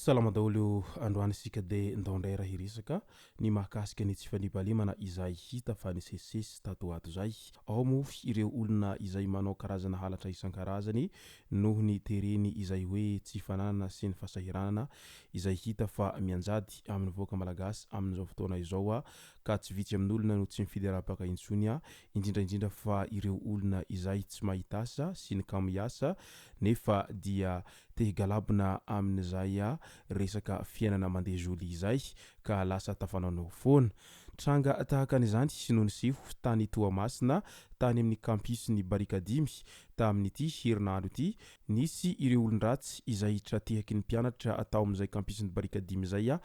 Salama daholo, androany isika dia ndao indray raha hiresaka ny mahakasika ny tsy fandriampahalemana izay hita fa nisesisesy tato ho ato izay. Ao moa ireo olona izay manao karazana halatra isan-karazany noho ny tereny izay hoe tsy fananana sy ny fahasahiranana izay hita fa mianjady amin'ny vahoaka malagasy amin'izao fotoana izao ka tsy vitsy amin'olona no tsy mifidy arapaka intsony indrindra indrindra fa ireo olona izay tsy mahita asa sy ny kamo hiasa nefa dia te higalabona amin'izay resaka fiainana mandeha jolie izay ka lasa tafanaonao foana. Tranga tahaka an'izany no niseho tany Toamasina tany amin'ny campus-n'ny Barikadimy tamin'ity herinandro ity. Nisy ireo olon-dratsy izay tra-tehaky ny mpianatra tao amin'izay campus-n'ny Barikadimy izay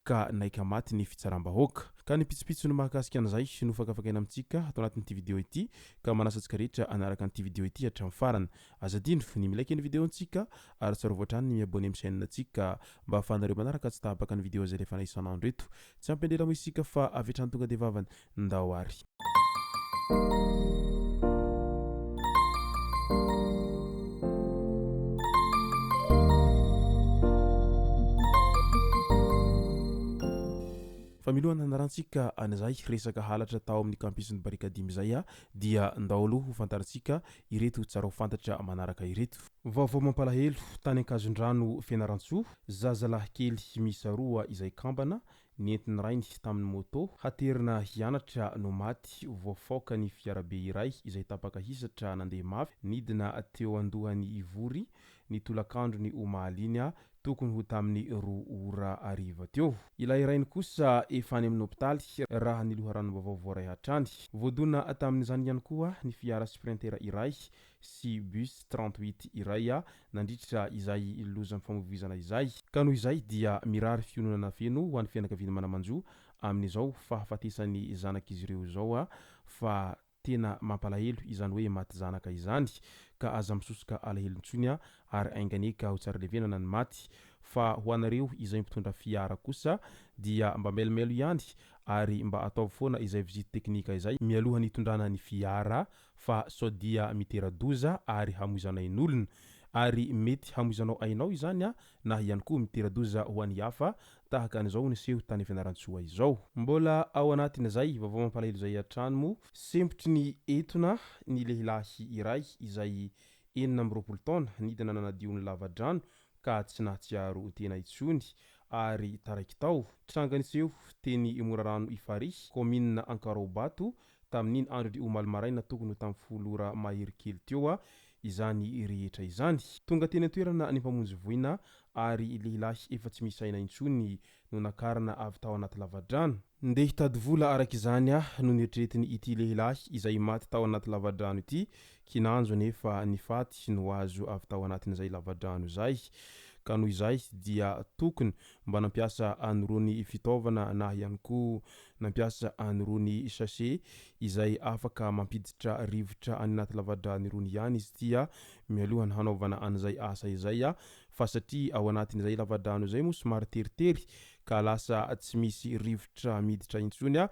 ka naika maty ny fitsaram-bahoaka. Ka ny pitsopitsony mahakasika an'izay no fakafakaina amintsika ato anatin'ity video ity ka manasa antsika rehetra hanaraka an'ity video ity hatramin'ny farany. Aza adino ny mi-like ny video-ntsika ary tsarovy hatrany ny mi-abonner amin'ny chaîne-ntsika mba ahafahanareo manaraka tsy tapaka ny video izay alefanay isan'andro eto. Tsy ampy andrela moa isika fa avy hatrany tonga dia vavany. Ndao ary. Fa milohan'ny hanarantsika an'izay resaka halatra tao amin'ny campus-n'ny Barikadimy izay dia ndao aloha ho fantarintsika ireto tsara ho fantatra manaraka ireto. Vaovao mampalahelo, tany Ankazondrano Fianarantsoa, zazalahy kely miisa roa izay kambana nentin'ny rainy tamin'ny moto haterina hianatra no maty voafaoka ny fiarabe iray izay tapaka hisatra nandeha mafy nidina teo andohan'i Ivory ny tolakandron'ny omaly iny tokony ho tamin'ny roa ora hariva teo. Ilay rainy kosa efa any amin'ny hopitaly raha ny loharanom-baovao voaray hatrany. Voadona tamin'izany ihany koa ny fiara Sprinter iray sy bus 38 iray nandritra izay lozam-pifamoivoizana izay. Ka noho izay dia mirary fiononana feno ho an'ny fianakavian'ny mana-manjo amin'izao fahafatesan'ny zanak'izy ireo izao fa tena mampalahelo izany hoe maty zanaka izany ka aza misosoka alahelo intsony ary ainganie ka ho tsara levenana ny maty fa ho anareo izay mpitondra fiara kosa dia mba mailomailo ihany ary mba ataovy foana izay visite teknika izay mialoha ny hitondrana ny fiara fa sao dia mitera-doza ary hamoizana ain'olona ary mety hamoizanao ainao izany na ihany koa mitera-doza ho an'ny hafa tahaka an'izao niseho tany Fianarantsoa izao. Mbola ao anatin'izay vaovao mampalahelo izay hatrany moa, sempotry ny etona ny lehilahy iray izay 26 taona nidina nanadio ny lavadrano ka tsy nahatsiaro tena intsony ary taraiky tao. Tranga niseho teny Morarano Ifarihy, kaominina Ankaraobato, tamin'iny andron'ny omaly maraina tokony ho tamin'ny folo ora mahery kely teo izany rehetra izany. Tonga teny an-toerana ny mpamonjy voina ary lehilahy efa tsy misy aina intsony no nakarina avy tao anaty lavadrano. Ndeha hitady vola araka izany no noeritreretiny ity lehilahy izay maty tao anaty lavadrano ity, kinanjo anefa ny faty no azo avy tao anatin'izay lavadrano izay ka noho izay dia tokony mba nampiasa an'irony fitaovana na ihany koa nampiasa an'irony sachet izay afaka mampiditra rivotra any anaty lavadrano irony ihany izy ity mialoha ny hanaovana an'izay asa izay fa satria ao anatin'izay lavadrano izay moa somary teritery ka lasa tsy misy rivotra miditra intsony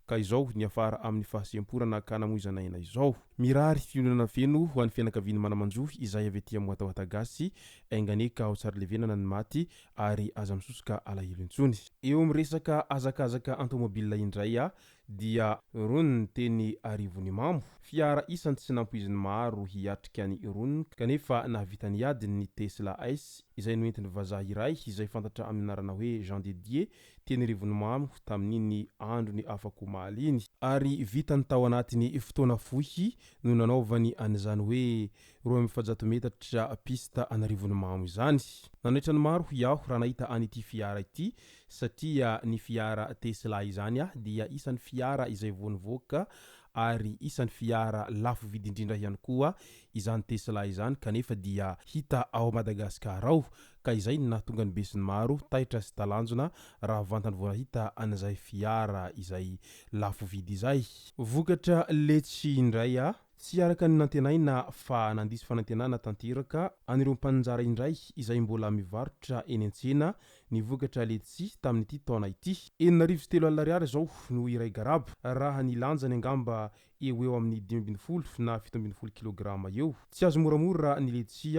ka izao niafara amin'ny fahasemporana ka namoizana aina izao. Mirary fiononana feno ho an'ny fianakavian'ny mana-manjo izay avy aty Moatawata Gasy, enga anie ka ho tsara levenana ny maty ary aza misosoka alahelo intsony. Eo amin'ny resaka hazakazaka antomobilina indray dia roniny teny Arivonimamo. Fiara isany tsy nampoizin'ny maro hiatrika ny roniny kanefa nahavita ny adiny ny Tesla S izay noentin'ny vazaha iray izay fantatra amin'ny anarana hoe Jean de Dieu teny Arivonimamo tamin'iny androny afak'omaly iny. Ary vitany tao anatin'ny fotoana fohy no nanaovany an'izany hoe 442 metatra piste an'Arivonimamo izany. Nanaitra ny maro hoy aho raha nahita an'ity fiara ity satria ny fiara Tesla izany dia isan'ny fiara izay vao nivoaka ary isan'ny fiara lafo vidy indrindra ihany koa izany Tesla izany kanefa dia hita ao Madagasikara ao ka izay no nahatonga ny besinimaro taitra sy talanjona raha vantany vao nahita an'izay fiara izay lafo vidy izay. Vokatra letsy indray a! Tsy araka ny nantenaina fa nandiso fanantenana tanteraka an'ireo mpaninjara indray izay mbola mivarotra eny an-tsena ny vokatra letchi tamin'ity taona ity. 3600 ariary izao no iray garaba, raha ny lanjany angamba eo ho eo amin'ny 15 na 17 kilograma eo. Tsy azo moramora ny letchi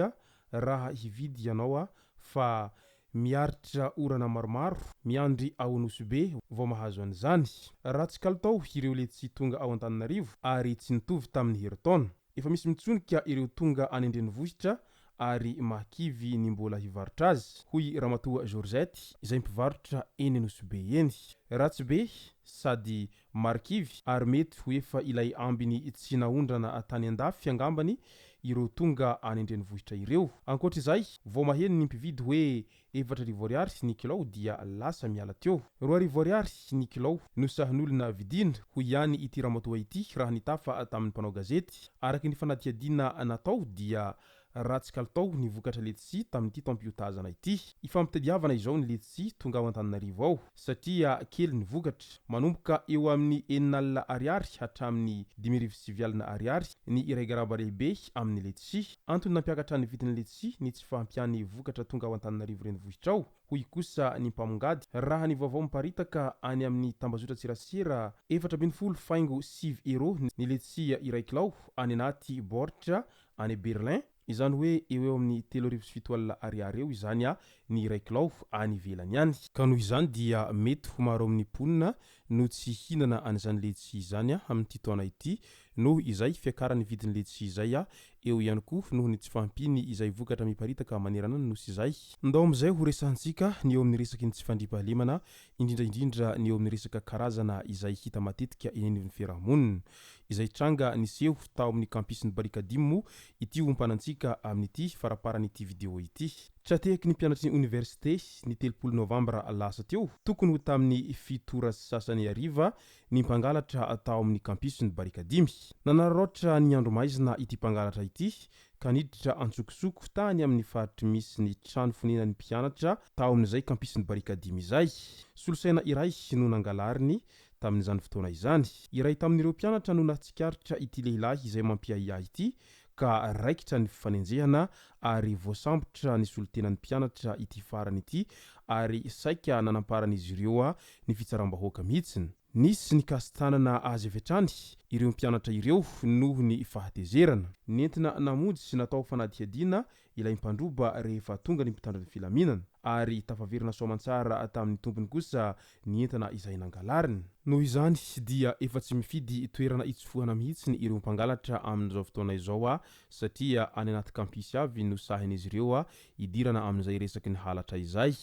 raha hividy ianao fa miaritra orana maromaro miandry ao Nosy Be vao mahazo an'izany. Ratsy kalitao ireo letchi tonga ao Antananarivo ary tsy nitovy tamin'ny herintaona. Efa misy mitsonika ireo tonga any an-drenivohitra ary mahakivy ny mbola hivarotra azy, hoy Ramatoa Georgette izay mpivarotra eny Nosy Be eny. Ratsy be sady marikivy ary mety ho efa ilay ambiny tsy naondrana tany an-dafy angambany ireo tonga any an-drenivohitra ireo. Ankoatra izay, vao maheno ny mpividy hoe 4000 ariary ny kilao dia lasa miala teo. 2000 ariary ny kilao no sahin'olona vidiana, hoy ihany ity ramatoa ity raha nitafa tamin'ny mpanao gazety. Araka ny fanadihadiana natao dia ratsy kalitao ny vokatra letchi tamin'ity taom-piotazana ity. Ifampitadiavana izao ny letchi tonga ao Antananarivo ao satria kely ny vokatra. Manomboka eo amin'ny 60 ariary hatramin'ny 950 ariary ny iray garaba lehibe amin'ny letchi. Antony nampiakatra ny vidin'ny letchi ny tsy fahampian'ny vokatra tonga ao Antananarivo renivohitra ao, hoy kosa ny mpamongady, raha ny vaovao miparitaka any amin'ny tambazotran-tserasera. 14,9 euros ny letchi iray kilao any anaty baoritra any Berlin, izany hoe eo eo amin'ny 7003 ariary eo izany ny iray kilao any ivelany any. Ka noho izany dia mety ho maro amin'ny mponina no tsy hihinana an'izany letchi izany amin'ity taona ity noho izay fiakaran'ny vidin'ny letchi izay, eo ihany koa noho ny tsy fahampiany izay vokatra miparitaka manerana ny Nosy izay. Ndao amin'izay ho resahantsika ny eo amin'ny resaky ny tsy fandriampahalemana, indrindra indrindra ny eo amin'ny resaka karazana izay hita matetika eny anivon'ny fiarahamonina. Izay tranga niseho tao amin'ny campusin'i Barikadimy moa ity ompanantsika amin'ity faraparan'ity video ity. Tra-tehaky ny mpianatry ny oniversite ny 30 novambra lasa teo, tokony ho tamin'ny 7 ora sy sasany hariva ny mpangalatra tao amin'ny campusin'i Barikadimy. Nanararaotra ny andro maizina ity mpangalatra ity ka niditra antsokosoko tany amin'ny faritry misy ny trano fonenan'ny mpianatra tao amin'izay campusin'i Barikadimy izay. Solosaina iray no nangalariny tamin'izany fotoana izany. Iray tamin'ireo mpianatra no nahatsikaritra ity lehilahy izay mampiahiahy ity ka raikitra ny fifanenjehana ary voasambotra ny solontenan'ny mpianatra ity farany ity ary saika nanamparan'izy ireo ny fitsaram-bahoaka mihitsy. Nisy nikasi-tanana azy avy hatrany ireo mpianatra ireo noho ny fahatezerana. Nentina namonjy sy natao fanadihadiana ilay mpandroba rehefa tonga ny mpitandro ny filaminana, ary tafaverina soamantsara tamin'ny tompony kosa ny entana izay nangalariny. Noho izany dia efa tsy mifidy toerana hitsofohana mihitsy ireo mpangalatra amin'izao fotoana izao satria any anaty campus avy no sahin'izy ireo hidirana amin'izay resaky ny halatra izay.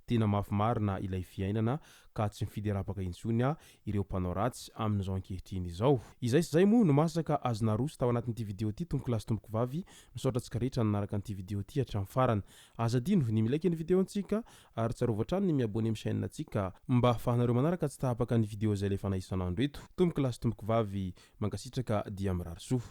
Tena mafy marina ilay fiainana ka tsy mifidy arapaka intsony ireo mpanao ratsy amin'izao ankehitriny izao. Izay sy izay moa no masaka azo naroso tao anatin'ity video ity tompoko lahy sy tompoko vavy, misaotra antsika rehetra nanaraka an'ity video ity hatramin'ny farany. Aza adino ny mi-like ny video antsika ary tsarovy hatrany ny mi-abonner amin'ny chaîne antsika mba ahafahanareo manaraka tsy tapaka ny video izay alefanay isan'andro eto. Tompoko lahy sy tompoko vavy, mankasitraka dia mirary soa.